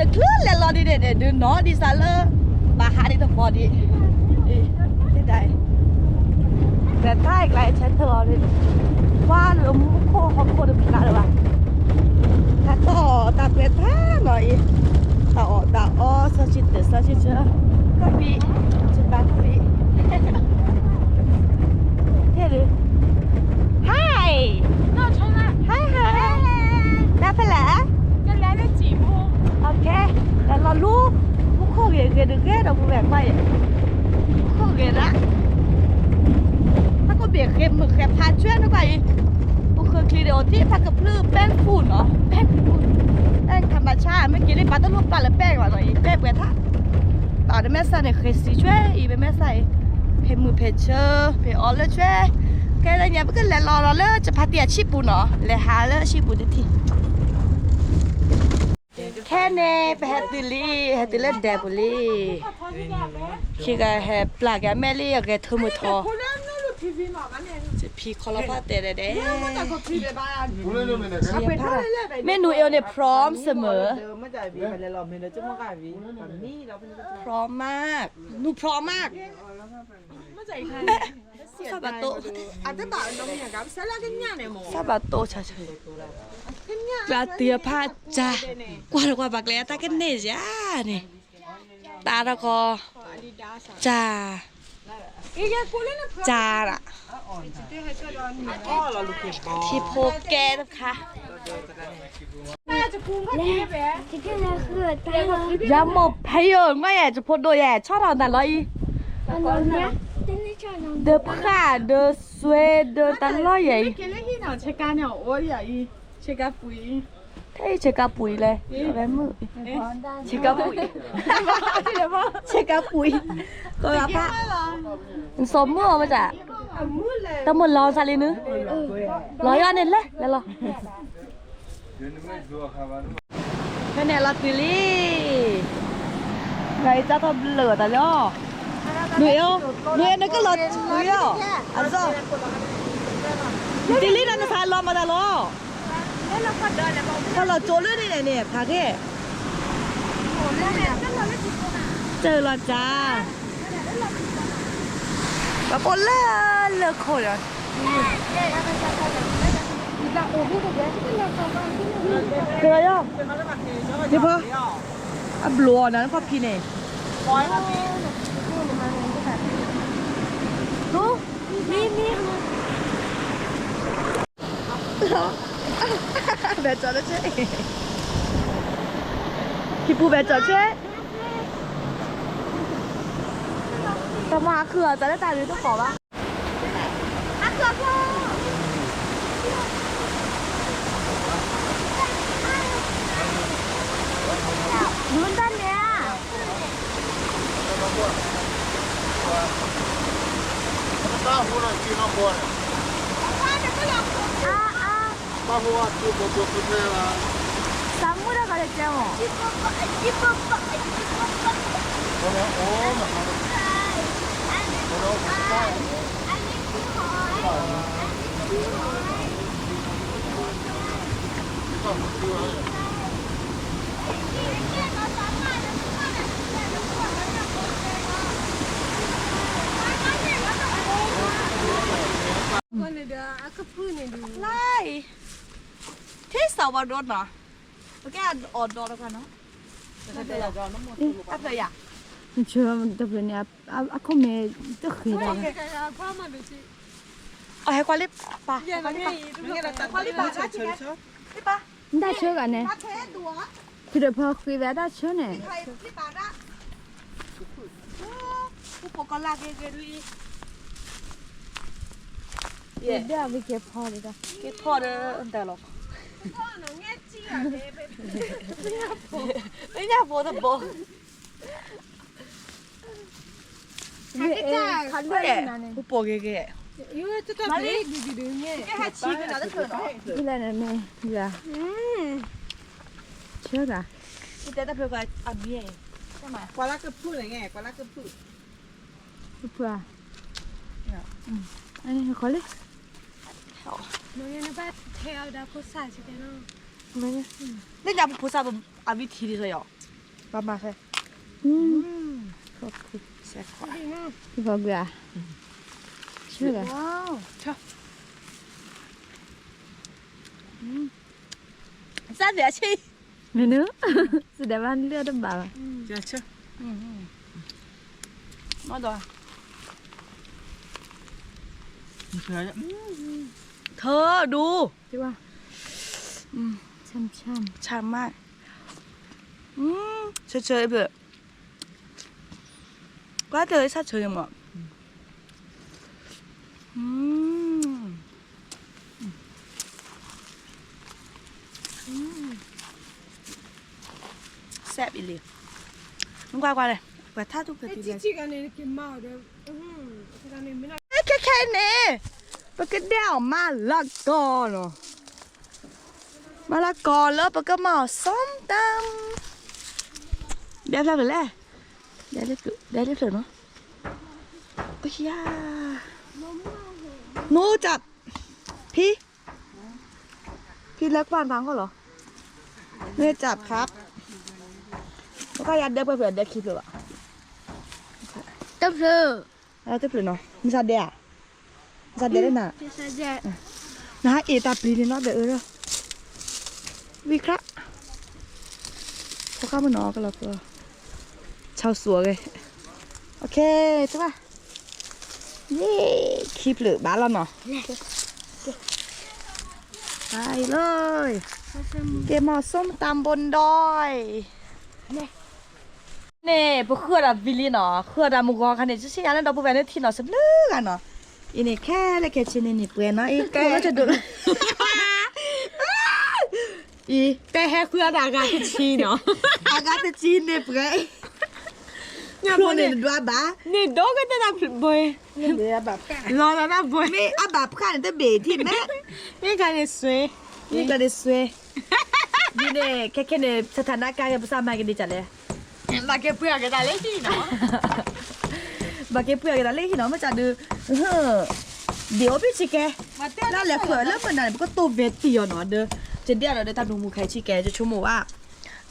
တချုးလဲၤလီၤဒ်န့ၣ်န့ၣ် ဒုးနီၢ်ဒ်စးလၢ ဘၣ်ဟးဒ်တဘီဒ်, ဒ် ပှဲၤထါအံၤကျါ ဆဲထၢၣ်အီၤဒ်န့ၣ်, ကွၢ်လၢမူခိၣ်ဟီၣ်ခိၣ်တဖျါလၢၤဘၣ်, တၢ်တီၢ်တၢ်ပှဲၤထါနီၤအံၤ, တၢ်အီၣ်တၢ်အီ စီၤဆံတၢၢ် စီၤဆံတၢၢ်, ကပံ, ကပံ, ဟဲဒုး, Hi, Hi, hi, နဖဲလဲၣ်, လဲၤလီၤလူၤ, မူခိၣ်ဂ့ၤဂ့ၤဒုးဂ့ၤဒီးပူၤဝဲကွၢ်အံၤ, မူခိၣ်ဂ့ၤဒၣ်, ဟဲကဘ့ၣ်ဃဲမုာ်ဃဲဖးဆွဲနကွၢ်အံၤ, ပဃၢၤချံဒီးအီၤထံၣ်ဖးကဖျုးပဲၢ်ဖူနီၤ, ပဲၢ်ဖူ, ပဲၢ်ထးမၤဆါ မ့ၢ်က့ၤလံ ပာ်တလိၣ်ပာ်လၢပဲၢ်ဘၣ်နီၤအံၤ, ပဲၢ်ပှဲၤထါ, ပာ်တမဲာ်ဆှးန့ၣ် ဃဲၤစံးဆွဲအံၤ ပမဲာ်ဆှးအံၤ, ဖဲမုာ်ဖဲဆၢ, ဖဲအီၣ်လၢဆွဲ, ခဲလၢညါ ပကလဲၤလီၤဒီးလၢ ကဖးတံၢ်အဆံပူၤနီၤ, လဲၤဟးလၢအဆံပူၤတထံၣ် ခဲန့ၣ် ပဟဲတုၤလံ, ဟဲတုၤလၢဒဲပူၤလံ, ခံဂၤဟဲပျၢ်က့ၤအမဲာ်လံ အဂဲၤထၢမုၢ်ထီ, ဖံခီလီၤဖးတဲဒဲဒဲး, မ့ၢ်နူအ့န့ၣ် พร้อมเสมอ, พร้อมมาก, หนูพร้อมมาก, စၢ်ဘၣ်တိၢ်, စၢ်ဘၣ်တိၢ်ဆါဆါ, ပှၤတုၤအဖးစၢ်, ကွၢ်တကွၢ်ပှၤကျဲအတၢ်ကနဲၣ်ယၤန့ၣ်, တၢ်တခီ, စၢ်, စၢ်ဒၣ်, ထံဖိကဲတခါ ယမိၢ်ဖဲယိာ် ငါယဲ ယဖိဒိၣ်ယဲ ဆီၣ်ထီၣ်တၢ်လီၤအံၤ, ဒီးဖး ဒီးစွဲ ဒီးတၢ်လီၢ်ယဲအံၤ, ထဲအံၤဆဲးကါပူၤအံၤလဲၣ်, ဆဲးကါပူၤအံၤ, ဆဲးကါပူၤအံၤ, ကီးဖး, နစီၤမုၣ်အီၤမတၤ, တၢ်မိၢ်လီၤဆါလံနု, လီၤယီၤန့ၣ်လဲၣ် လဲၤလီၤ ဖဲန့ၣ်လီၤတုၤလံ, ဂၤအံၤတၢ်ထီၣ်ဘျၢၣ်တၢ်လီၤ, နူအ့, နူအ့ နကလီၤတုၤလီၤ, အစီၣ်, နတံၤလံဒီးနဖးလီၤမတၤလီၤ, ဖးလီၤကၠိလၢန့ၣ်န့ၣ် ဖးက့ၢ်, တၢ်လီၤတၢ် ပှၤကိးလၢလၢခိၣ်ဒီး, ကလီၤယီၤ, ယဖီ, အဘျုးအီၤနၤနခီၣ်ဖံးန့ၣ်, မံမံ, ဘဲၣ်ကၠီလၢဆ့, ဟံၣ်ပူၤဘဲၣ်ကၠီဆ့, တမၤခုၣ်အီၤတၢ်လၢတၢ်ရ့တကိးဘၣ် ဒုးတၢ်န့ၣ်ဧါ, အါအါ, သးမုၣ်တၢ်ကီတကဲမး, လါအံၤ, ထံၣ်စးဝါဒိၣ်နီၤ, ပကဲအီၣ်ဒီတခါနီၤ, တၢ်ဖျၢၣ်ယၤ, တၢ်ဖျၢၣ်န့ၣ် အခိၣ်မ့ၢ်တဃ့ဘၣ်, အဟဲကွၢ်လံပၢ်, ကွၢ်လံပၢ်, လံပၢ်, တၢ်ဆၢဂၤန့ၣ်, ဖုဒီးဖီဃ့ဝဲတၢ်ဆၢန့ၣ်, ပကဲဖီဒီး, ကဲဖီဒီးတၢ်လီၤ, သ့ၣ်ညါဖိတဘီ ခါလွဲၢ်, ဟူပိာ်ဂ့ၤဂ့ၤ, ဆၢဂၤ, ကွၢ်လၢကဖုၣ်န့ၣ်, ကွၢ်လၢကဖုၣ်, ဖုၣ်ဧါ, အန့ၣ်ခီလံ, သ့ၣ်ညါဖိဖိစၢ်အဝံထံဒ်သိးယီၤ ပမၤဖဲ ခီကွံာ် ဆဲးခွါ ခီကွံာ်ဧါ ဆဲးလီၤ စၢ်သ့ၣ်အဆံ မ့ၢ်နုၤ စဒဲဘၣ်လၢတဘၣ်ဘၣ် မ့ၢ်ဒီး ထီဒူ ဆၣ်မး ဆၢဆၢအံၤဖျၢၣ် ကွၢ်တၢ်လၢဆၣ်ဆၢယမး စဲးဘံလံ မ့ၢ်ကွၢ်ကွၢ်လဲၣ် ပှၤထါတူၢ်ဖျၢၣ်ထံလဲၣ် ခဲခဲအံၤန့ၣ် ပကဒဲးအီၤမးလၢကီၢ်လီၤ မးလၢကီၢ်လၢပကမၤအီၤ ส้มตำ ဒဲးဖျၢၣ်ဖျၢၣ်လဲၣ် ဒဲးလၢဖျၢၣ် ဒဲးလၢဖျၢၣ်နီၤ အိၣ်ယၤ မူတၢ် ဖံ ဖံလၢကွၢ်နၤဃီလီၤ မ့ၢ်တၢ်ဖး ဘၣ်ဃးယၤဒဲးပှဲၤဖျၢၣ်ဒဲးခံဖျၢၣ်ဘၣ် တဖျၢၣ် တဖျၢၣ်နီၤ မစါဒဲးဧါ မစါဒဲးလၢနၤ နဟးအ့ၣ်တၢ်ပျံၤန့ၣ်နီၤ ဒီးအၢ ဝံခရၣ် ဖိခါမုၢ်နီၤကလီၤ ဆီစိၤအဂ့ၢ် OK တဘၣ် ယ့ ခံဖျၢၣ်ဘၣ်လီၤနီၤ ဘၣ်လီၤ က့ၤမၤ ส้มตำบนดอย န့ၣ် ပဃုအီၣ်တၢ်ဝံၤလံနီၤ ဃုအီၣ်တၢ်မုၢ်ဂီၤခါန့ၣ် ဆံၣ်ဆံၣ်ညါလၢဒီပုၢ်ဝဲၢ်န့ၣ်ထံၣ်နီၤ စဘျုးဂၤနီၤ အံၤန့ၣ် ခဲလၢာ်ခဲဆ့န့ၣ်န့ၣ် ပှဲၤနီၤ အံၤ ကဲလၢကဒိၣ် အံၤ တဲဟဲဃုအီၣ်တၢ်အဂၤတဆံနီၤ အဂၤတဆံန့ၣ်ပှဲၤ ဖျိန့ၣ်တဒွးဘၣ် န့ၣ်ဒိကတၢၢ်တၢ်ဘှံး လီၤလီၤတၢ်ဘှံး မ့ၢ်အဘၣ်ဖျါန့ၣ်တဘ့ၣ်ထံၣ်မဲ မ့ၢ်ကန့ၣ်စွဲ မ့ၢ်ကန့ၣ်စွဲ ဒ်န့ၣ် ခဲခဲန့ၣ် စထၣ်နါကါက့ၤ ပစၢ်မၤက့ၤဒ်လဲၣ် ဘၣ်က့ၤပှ့ၤအီၣ်က့ၤတၢ်လၢဟံၣ်နီၤ ဘၣ်က့ၤပှ့ၤအီၣ်က့ၤတၢ်လၢဟံၣ်နီၤ မ့ၢ်ကဒီး ဒ်အိၣ်ဖဲဆံးကဲ လၢလဲၤဃုလၢမုၢ်နၤန့ၣ် ပကတိၢ်ဝဲတံၢ်အီၤနီၤ ဒီး ကဒဲးဒီးဒီးတၢ်ဒိၣ်မူခါဆံးကဲ ကဆိကမိၣ်ဘၣ်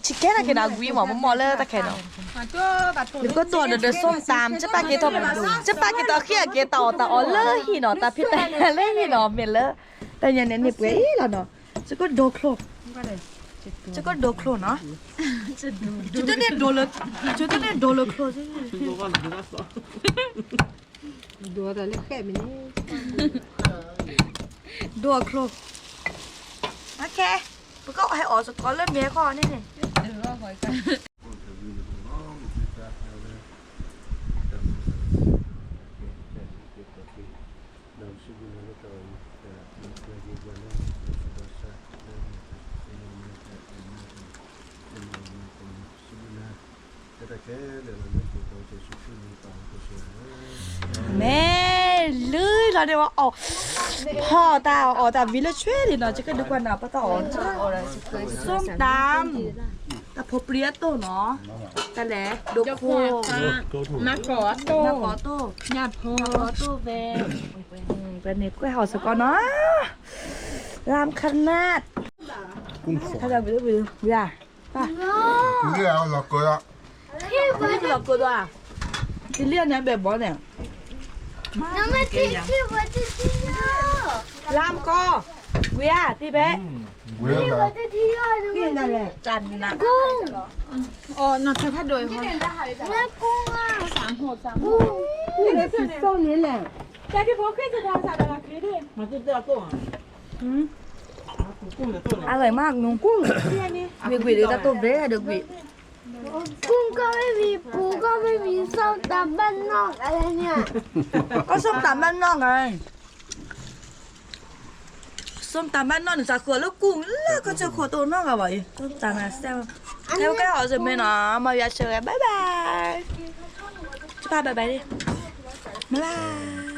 ဆံးကဲတၢ်က့ၤနၤဝံၤမး မ့ၢ်မ့ၢ်လၢတၢ်ခဲနီၤ နကတိၢ်ဒီးဒီး ส้มตำ ကပာ်က့ၤထီၣ် ကပာ်က့ၤထီၣ်ဃ့အက့ၤတၢ်အီၣ်တၢ်အီလၢဟံၣ်နီၤ တၢ်ဖံးတၢ်ညၣ်လၢဟံၣ်နီၤ မ့ၢ်လၢ တၢ်ညၣ်န့ၣ်န့ၢ်ပှဲၤအံၤလီၤနီၤ ကကဒိချိၣ် ကကဒိချိၣ်နီၤ ကတန့ၢ်ဒိလၢ ကတန့ၢ်ဒိလၢချိၣ် ဒိတၢ်လၢဃဲမ့ၢ်န့ၣ် ဒိအချိၣ် OK ပကဟဲအီၣ်စကီးလၢမဲာ်ခီန့ၣ်န့ၣ် မ့ၢ်လၢလီၤန့ၣ်ဝဲအီၣ် ဖီၣ်တၢ်အီၣ်တၢ်ဝံၤလၢဆွဲလံနီၤ ကကဒုးကွၢ်နၤပတၢ်အီၣ် ส้มตำ တၢ်ဖိပျံၤအသိးနီၤ တၢ်လဲၤဒိခိၣ် နၢ်ကီၢ်အသိး နၢ်ကီၢ်အသိး ညၣ်ဖိ နၢ်ကီၢ်အသိးဝဲ ပန့ၣ်ကွဲးဟီၣ်စကီးနီၤ လၢခနၣ် ဝံၤ ဝံၤ ဝံၤ လီၤကီး လီၤကီး တလီၤန့ၣ်ဘဲဘီန့ၣ် လၢမကီၢ် ဝံၤဧါ တံၤဖဲ ဝံၤ တၢ်နး အီၤ နီၢ်ထၢၣ်ဖးဒိၣ်အံၤ မ့ၢ်ကူၣ်ဧါ ကူၣ် ကူၣ်န့ၣ် စံၣ်စိၣ်န့ၣ်လဲၣ် အဝဲမး ကွံာ် ကွံာ် ကွံာ်ဒီးတၢ်တိၢ်ဘဲဒီးကွံာ် ကီၢ် ส้มตำบ้านนอก ကီၢ် ส้มตำบ้านนอก န့ၣ် သးဃုအီၤလၢကူၣ်လၢကီၢ်ဆၢခိၣ်တိၢ်နီတဂၤဘၣ်အံၤ ส้มตำ စဲး ဟဲကဲအီၤစမဲနီၤ မၤယွၤဆၢဂ့ၤ bye bye ဘၣ် bye bye န့ၣ် bye bye